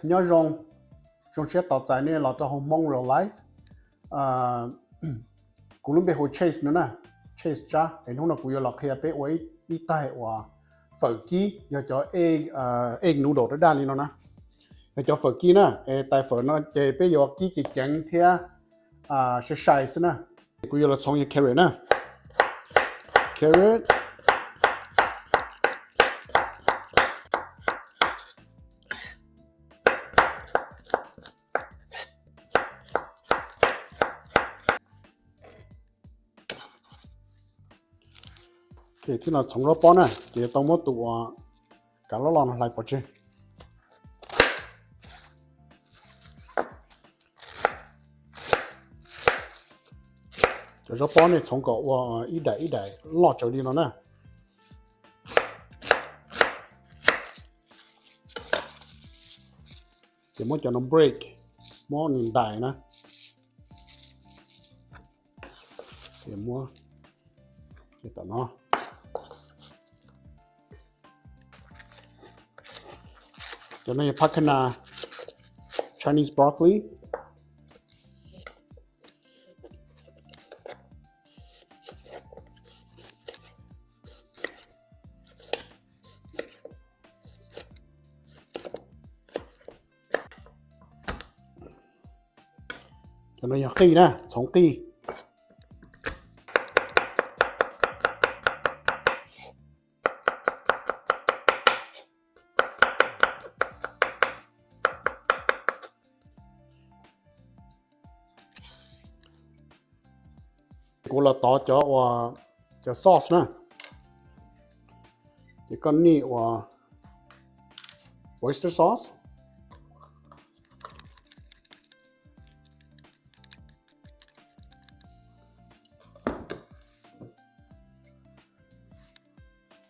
Nyob zoo, zoo siab tos txais nej los rau hauv Hmoob Real Life. Kuv lub npe hu Chase no na, Chase Tsab. Es hnub no kuv yuav los qhia peb ua ib taig uas fawm kib, yog cov egg noodle daj daj li no na. Yog cov fawm kib na, es tais fawm no ces peb yuav kib ceev ceev thiab sai sai xwb na. Kuv yuav los txhoov yog carrot na. Carrot. Thiab los txhoov zaub pob na, ces tau muab tus uas kav loj loj no hlais pov tseg. Cov zaub pob nej txhoov kom ua ib daim ib daim loj tsawv li no na. Ces muab cov no break, muab nws ntais na. Ces muab, tom no. Cov no yog phab kha nas, Chinese broccoli. Cov no yog qij na, txhoov qij. Kuv los tov cov uas cov sauce na. Ces koj nij uas oyster sauce.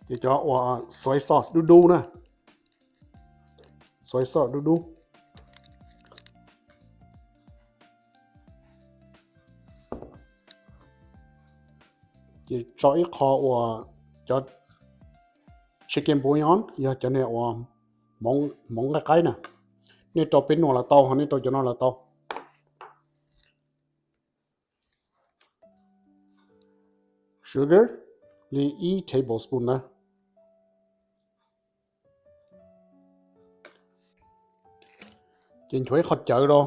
Ces cov uas soy sauce dub dub na. Soy sauce dub dub. Ces tso ib qho uas cov chicken bouillon, yog cov niag uas hmoov nqaij qaib na. Nej rau peb nuav los tau, ho nej rau cov no los tau. Sugar li ib tablespoon na. Ces nchuav ib qho cawv rau.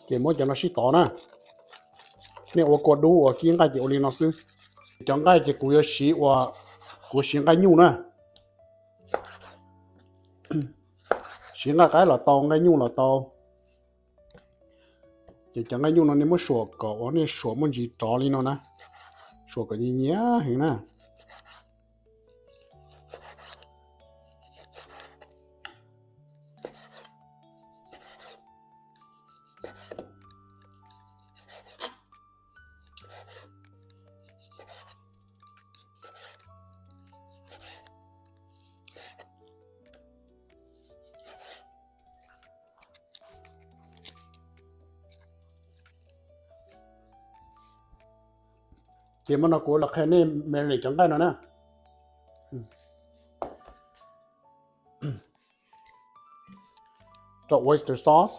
Ces muab cov no sib tov na. Nej ua kua dub ua kib nqaij ces ua li no xwb. Cov nqaij ces kuv yuav siv ua, kuv siv nqaij nyuj na. Siv nqaij qaib los tau, nqaij nyuj los tau. Ces cov nqaij nyuj no nej muab suam kom uas nej suam muaj ntsis rov li no na. Suam kom nyias nyias heev na. Ces muab no kuv los qhia nej marinate cov nqaij no na. Rau oyster sauce.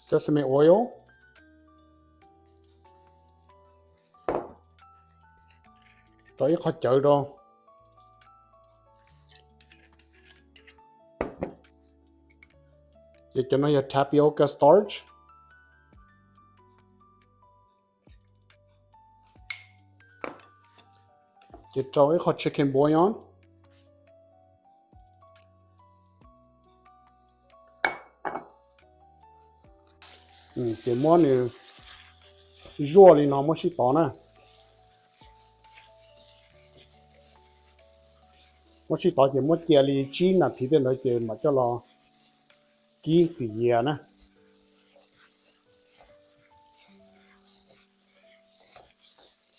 Sesame oil. Rau ib qho cawv rau. Ces cov no yog tapioca starch. Ces rau ib qho chicken bouillon. Ces muab nws zuaj li no muab sib tov na. Muab sib tov ces muab cia li tsib nas this tej ntawd ces mam coj los kib kwm yias na.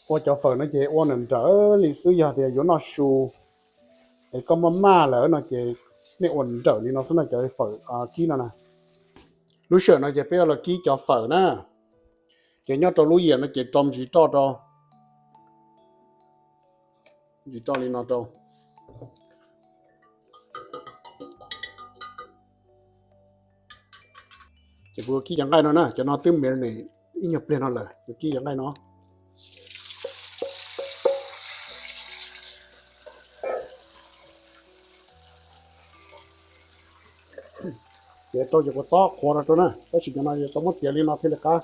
Ua cov fawm no ces ua nrawm nrawm li xwb, yog tias yuav noj su es koj maj maj lawm no ces nej ua nrawm li no xwb no, cov fawm kib no na. Lub sij hawm no ces peb yuav los kib cov fawm na, ces nyob rau lub yiam no ces rau ntsis roj rau, ntsis roj li no rau. Ces kuv yuav kib cov nqaij no na, cov no twb marinate ib nyuag pliag no lawm, yuav kib cov nqaij no. Ces rau cov kua txob qhuav no rau na, tab sis cov no tau muab txiav li no thiaj li qab.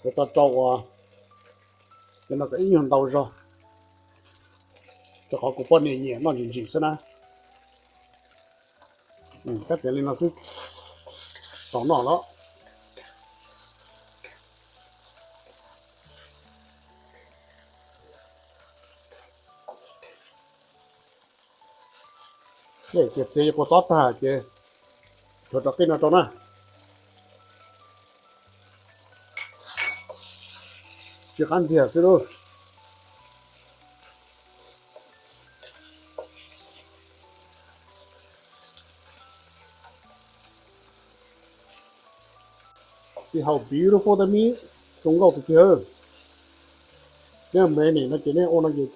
Kuv tau rau ua cov no kom ib nyuag ntau zog, rau qhov kuv poj niam nyiam noj ntsim ntsim xwb na. Kab tias li no xwb, xaus noj lawm. Ces txiav cov kua txob tag ces rhuav rau qij no rau na. Tsw qab ntxiag xwb lauj. See how beautiful that meat, zoo nkauj tiag tiag. Neb me nim no ces neb ua no ces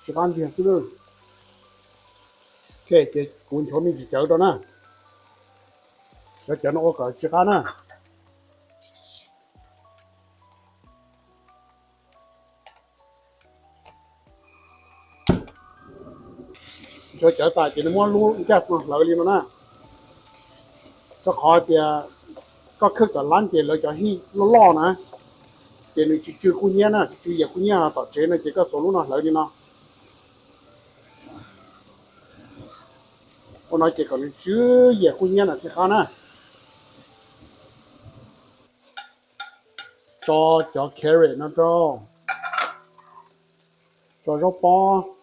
tsw qab ntxiag xwb lauj. Ok, ces kuv nchuav me ntsis cawv rau na. Cov cawv no ua kom tsw qab na. Nchuav cawv tas ces nws muab lub gas no hlawv li no na. Rau qhov tias koj khawb kom lab ces lawv cov hij loj loj na, ces nws tsis tsw kub hnyiab na, tsis tsw yias kub hnyiab, tom tsev no ces koj xuas lub no hlawv li no. Ua no ces kom nws tsw yias kub hnyiab na thiaj qab na. Tso cov carrot no rau, tso zaub pob,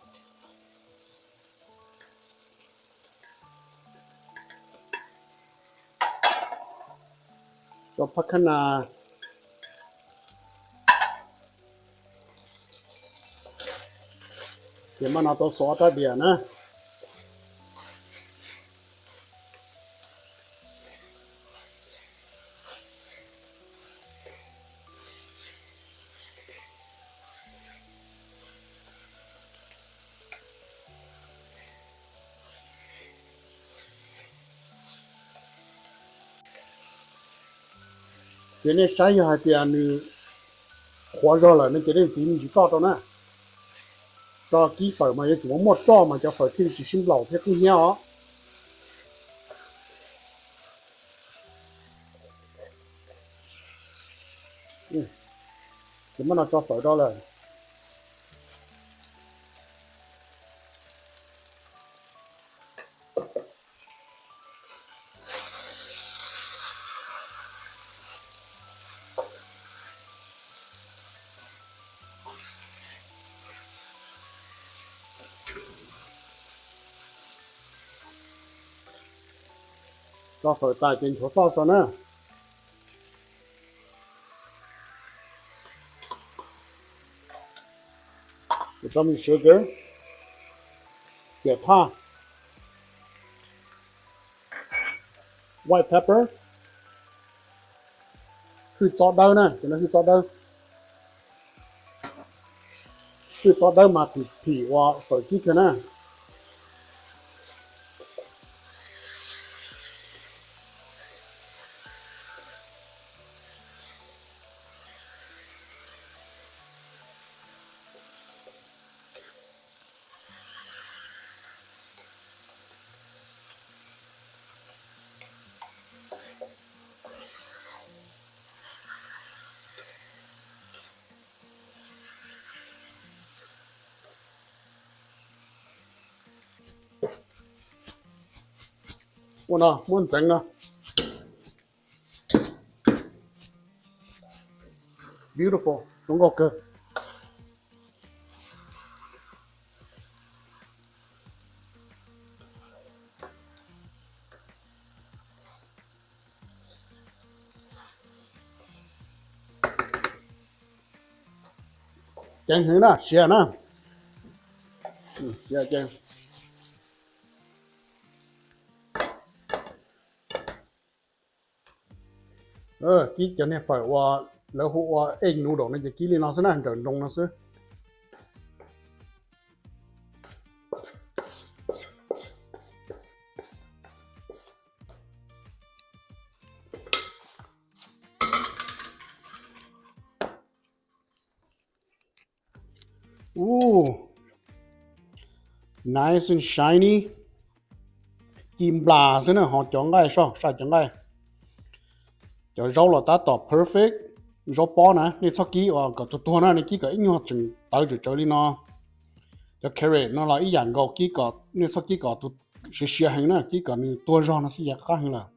tso phab khab nas, ces maj no tau xov rab dias na. Ces nej saib yog hais tias nws qhuav zog lawm no ces nej ntxiv me ntsis roj rau na. Rau kib fawm mas yuav tsum muaj roj mas cov fawm thiaj li tsis sib nplaum thiab kub hnyiab os. Ces maj no tso fawm rau lawm. Tso fawm tas ces nchuav xoj tso na. Tso me sugar, piam thaj, white pepper, hwj txob dawb na, cov no hwj txob dawb. Hwj txob dawb mas phim phim ua fawm kib kawg na. Ua no muab ntxeev no. Beautiful, zoo nkauj kawg. Ceev heev na, siav na. Siav ceev. Kib cov niag fawm uas lawv hu ua egg noodle no ces kib li no xwb na, nrawm nroos no xwb. Nice and shiny. Ci nplas xwb na, ho cov nqaij soj, saj cov nqaij. Cov zaub los tab tom perfect. Zaub pob na nej txhob kib uas kom tuag tuag na, nej kib kom ib nyuag tseem tawv tsawv tsawv li no. Cov carrot no los ib yam nkaus, kib kom, nej txhob kib kom siav siav heev na, kib kom nws tuag zog no xwb ces qab heev lawm.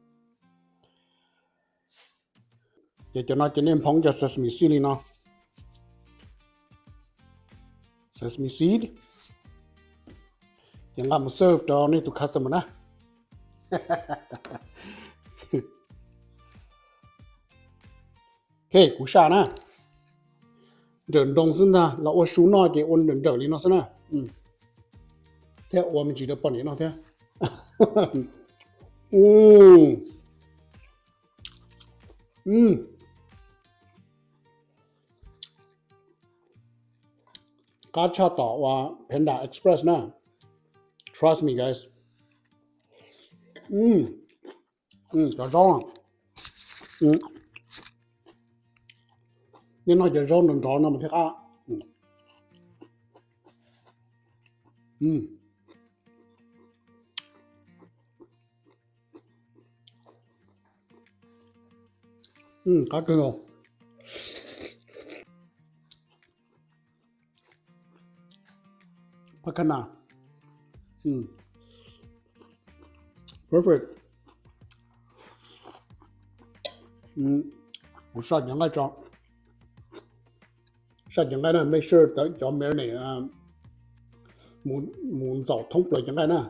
Ces cov no ces nej nphoo cov sesame seed li no. Sesame seed. Ces nqa mus serve rau nej tus customer na. Ok, kuv saj na. Nrawm nroos xwb ntag, los ua su noj ces ua nrawm nrawm li no xwb na. Thiab ua me ntsis rau poj niam noj thiab. Qab tshaj tom uas Panda Express na. Trust me, guys. Cov zaub, nej noj cov zaub nrov nrov no mas thiaj qab. Qab kawg. Pab khab na. Perfect. Kuv saj cov nqaij tso. Saj cov nqaij na, make sure cov marinade mus ntxaum thoob plaws cov nqaij na.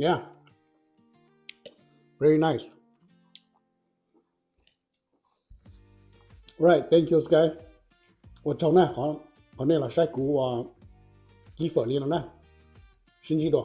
Yeah. Very nice. Right, thank you guys. Ua tsaug na, qhov nej los saib kuv ua kib fawm li no na. Sib ntsib dua.